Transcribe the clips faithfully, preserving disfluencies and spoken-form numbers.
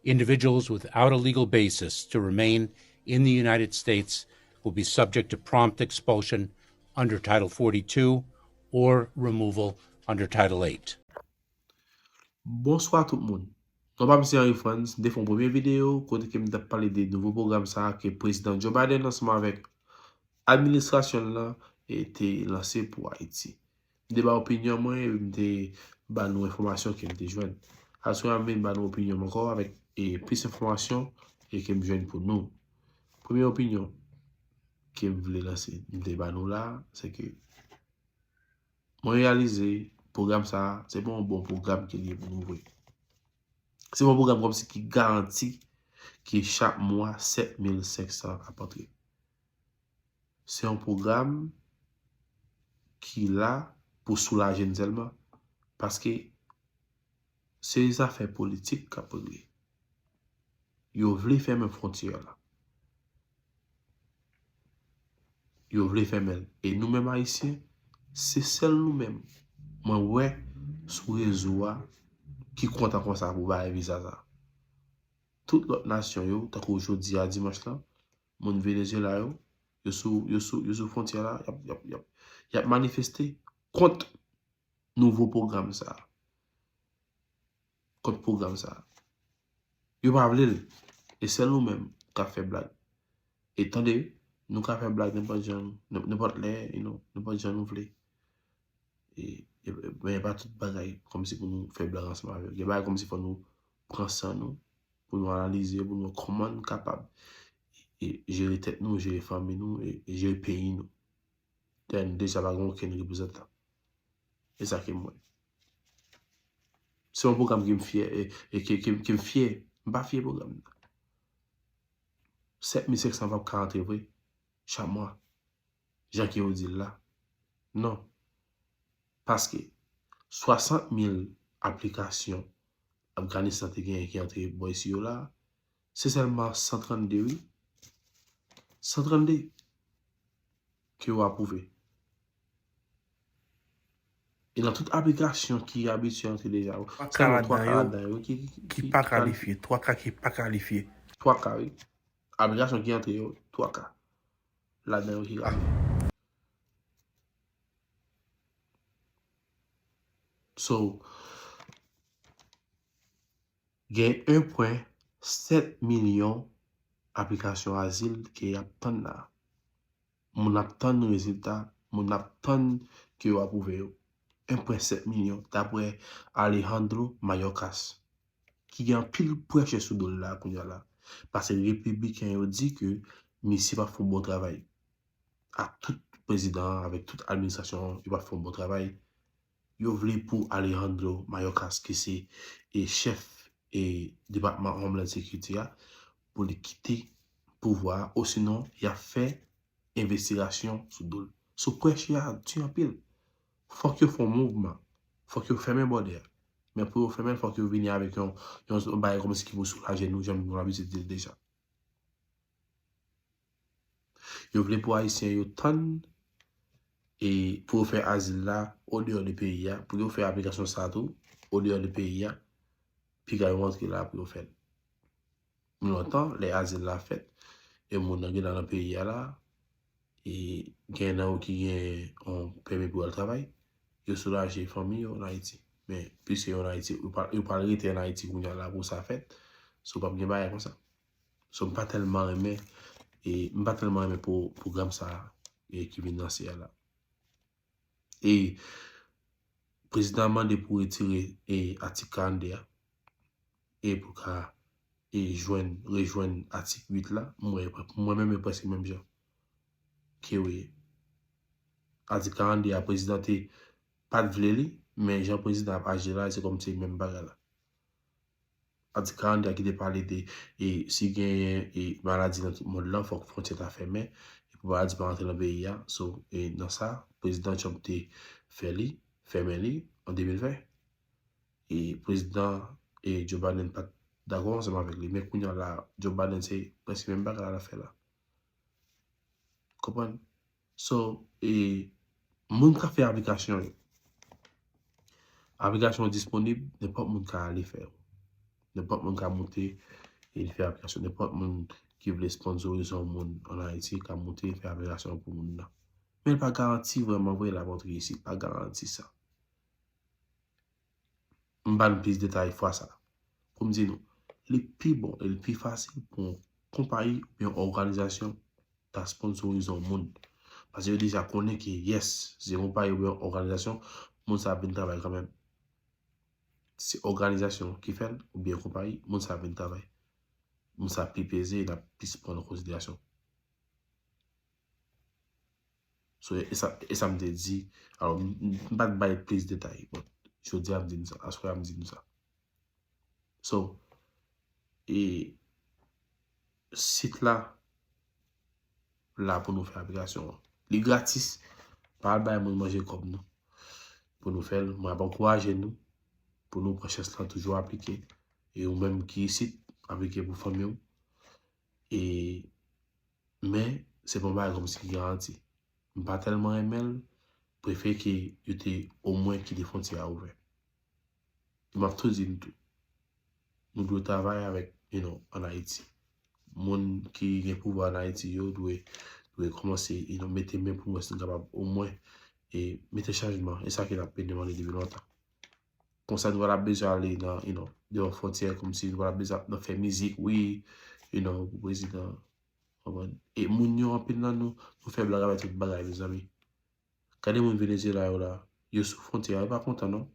Individuals without a legal basis to remain in the United States will be subject to prompt expulsion under Title forty-two or removal under Title eight. Bonswa tout moun. Non pa m se Henry Frantz, m te fè yon premye videyo kote ke m t ap pale de nouvo pwogram sa a ke prezidan Joe Biden ansanm avèk administrasyon l lan e te lanse pou Ayiti. M te ba opinyon mwen epi m te ba nou enfòmasyon ke m te jwenn. Aswè a m vin ba nou opinyon m ankò avèk e plis enfòmasyon e ke m jwenn pou nou. Premye opinyon ke m vle lanse, m te ba nou la, se ke mwen reyalize pwogram sa a, se pa yon bon pwogram ke li ye pou nou vre. Se pa yon pwogram kòmsi ki garanti ke chak mwa sèt mil senk san ap antre. Se yon pwogram ki la pou soulaje n sèlman. Paske se zafè politik k ap regle. Yo vle fèmen fwontyè la. Yo vle fèmen l. E nou menm Ayisyen, se sèl nou menm mwen wè sou rezo a ki kontan konsa pou bay viza sa. Tout lòt nasyon yo, tankou jodi a dimanch lan, moun Venezuela yo, yo sou, yo sou, yo sou fwontyè la, y ap, y ap, y ap, y ap manifeste kont nouvo pwogram sa a. Kont pwogram sa a. Yo pa vle l. E sèl nou menm k ap fè blag. E tande, nou ka fè blag nenpòt jan, nenpòt lè, you know, nenpòt jan nou vle. E, e, men e pa tout bagay kòmsi pou nou fè blag ansanm avè yo. Gen bagay kòmsi fò nou pran san nou, pou nou analize, pou nou wè kòman nou kapab e, jere tèt nou, jere fanmi nou, e, e jere peyi nou. Dayè nou deja pa gen okenn reprezantan. E sa ke m wè. Se yon pwogram ke m fyè, e, e ke, ke, ke m fyè. M pa fyè pwogram nan. Sèt mil senk san p ap ka antre vre, chak mwa, jan ke yo di l la. Non. Paske swasant mil aplikasyon Afganistan te genyen ki antre bò isi yo la, se sèlman san trannde, wi. San trannde ke yo apwouve. E nan tout aplikasyon ki abitye antre deja, sèlman twa ka ladan yo ki, ki, ki, ki pa kalifye. Twa ka ki pa kalifye. Twa ka, wi. Aplikasyon ki antre yo, twa ka ladan yo ki kalifye. So, gen en pwen sèt milyon aplikasyon azil ke y ap tann la. Moun ap tann rezilta, moun ap tann ke yo apwouve yo. En pwen sèt milyon, dapre Alejandro Mayorkas, ki gen anpil prèche sou do l la kounye a la. Paske repibliken yo di ke misye p ap fè yon bon travay. Ak tout prezidan an, avèk tout administrasyon an, yo p ap fè yon bon travay. Yo vle pou Alejandro Mayorkas, ki se e chèf e Depatman Homeland Security a, pou li kite pouvwa a, osinon y ap fè envestigasyon sou do l. So prèche a di anpil. Fòk yo fè yon mouvman. Fòk yo fèmen bòdè a. Men pou yo fèmen l, fòk yo vini avèk yon, yon, yon bagay kòmsi ki pou soulaje nou, jan nou abitye di l deja. Yo vle pou Ayisyen yo tann e pou yo fè azil la odeyò de peyi a, pou yo fè aplikasyon sa a tou odeyò de peyi a, piga yo antre la pou yo fè l. Men lontan, lè azil la fèt, e moun nan gentan nan peyi a la, e gen nan yo ki gen yon pèmi pou al travay, yo soulaje fanmi yo ann Ayiti. Men, piske yo ann Ayiti, yo pa, yo pral rete ann Ayiti kounye a la pou sa fèt, so p ap gen bagay konsa. So, m pa tèlman renmen, e m pa tèlman renmen pou pwogram sa a e ki vin lanse a la. E prezidan an mande pou retire e atik karannde a e pou ka e jwenn, rejwenn atik uit la, m wè, mwen menm e prèske menm jan ke wi. Atik karannde a, prezidan te pa t vle li, men jan prezidan ap aji la, se kòmsi menm bagay la. Atik karannde a ki te pale de e, si genyen e, maladi nan tout mond lan, fòk fwontyè ta fèmen e pou maladi pa rantre nan peyi a. So, e, nan sa, prezidan Trump te fè li, fèmen li an de mil ven. E prezidan e, Joe Biden pa t dakò ansanm avèk li. Men kounye a la, Joe Biden se prèske menm bagay la l ap fè la. Konprann? So, e, moun k ap fè aplikasyon yo, aplikasyon yo disponib, nenpòt moun ka ale fè yo. Nenpòt moun ka moute e l fè aplikasyon. Nenpòt moun ki vle sponsorize yon moun ann Ayiti ka moute e fè aplikasyon pou moun nan. Men l pa garanti vrèman vre l ap antre isit, pa garanti sa. M ba n plis detay fwa sa. Pou m di nou, li pi bon e li pi fasil pou yon konpayi oubyen yon òganizasyon ta sponsorize yon moun. Paske yo deja konnen ke, yes, se yon konpayi oubyen yon òganizasyon, moun sa ap vin travay kanmenm. Se òganizasyon ki fè l oubyen konpayi, moun sa ap vin travay. Moun sa pi peze, n ap plis pran an konsiderasyon. So, e sa, e sa m te di. Alò, m, m pa t bay plis detay, but jodi a m di nou sa, aswè a m di nou sa. So, e sit la la pou nou fè aplikasyon an. Li gratis. Pa al bay moun manje kòb nou. Pou nou fè l, mwen ap ankouraje nou pou nou pran chans lan, toujou aplike. E ou menm ki isit, aplike pou fanmi w. E, men, se pa yon bagay kòmsi ki garanti. M pa tèlman renmen l, prefere ke yo te omwen kite fwontyè a ouvè. E m ap tou di n tou, nou dwe travay avèk, you know, ann Ayiti. Moun ki gen pouvwa ann Ayiti yo dwe, dwe kòmanse, you know, mete men pou nou wè si nou kapab omwen e mete chanjman. E sa ke n ap demande depi lontan. Konsa nou pa t ap bezwen ale nan, you know, devan fwontyè kòmsi nou pa t ap bezwen ap nan fè mizik, wi, you know, pou prezidan. Konprann? E moun yo, anpil nan nou, nou fè blag avèk tout bagay, mezanmi. Gade moun Venezuela yo la, yo sou fwontyè a, yo pa kontan non.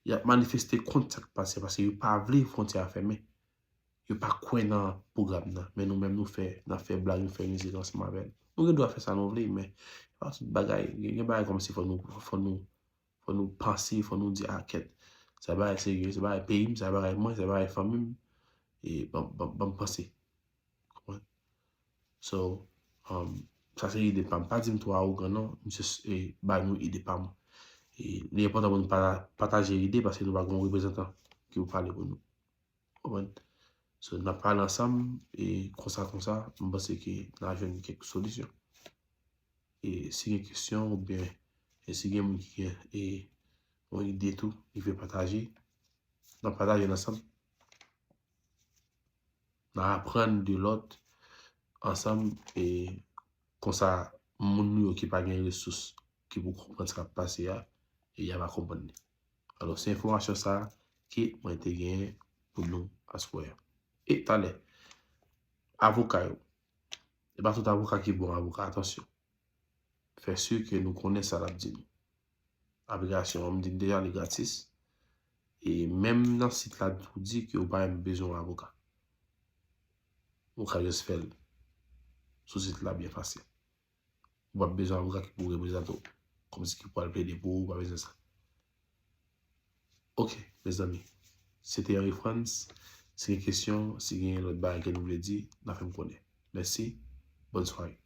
Y ap manifeste kont sa k pase, paske yo pa vle fwontyè a fèmen. Yo pa kwè nan pwogram nan, men nou menm nou fè, n ap fè blag, nou fè mizik ansanm avè l. Nou gen dwa fè sa nou vle, men se pa tout bagay, gen, gen bagay kòmsi fò nou, fò nou, fò nou panse, fò nou di, a, kèt, se bagay serye, se bagay peyi m, se bagay mwen, se bagay fanmi m, e ban, ban, ban m panse. Konprann? So, um, sa se ide pa m. Pa di m twò awogan non, m jis, e, bay nou ide pa m. E, li enpòtan pou nou pa, pataje ide paske nou pa gen yon reprezantan ki pou pale pou nou. Konprann? So, n ap pale ansanm e konsa, konsa, m panse ke n a jwenn kèk solisyon. E si gen kesyon oubyen e si gen moun ki gen e yon ide tou, li vle pataje, n ap pataje l ansanm. N a aprann de lòt ansanm e konsa moun nou yo ki pa gen resous ki pou konprann sa k ap pase a, e y a va konprann li. Alò, se enfòmasyon sa a ke mwen te genyen pou nou aswè a. E talè, avoka yo. E pa tout avoka ki bon avoka, atansyon. Fè si ke nou konnen sa l ap di nou. Aplikasyon an, m di n deja, li gratis. E menm nan sit la tou di ke ou pa menm bezwen yon avoka. Ou ka jis fè l sou sit la byen fasil. Ou p ap bezwen avoka ki pou reprezante w. Kòmsi ki pou al plede pou ou, ou pa bezwen sa. Ok, mezanmi. Se te Henry Frantz. Si gen kesyon, si gen lòt bagay ke nou vle di, n a fè m konnen. Mèsi. Bòn sware.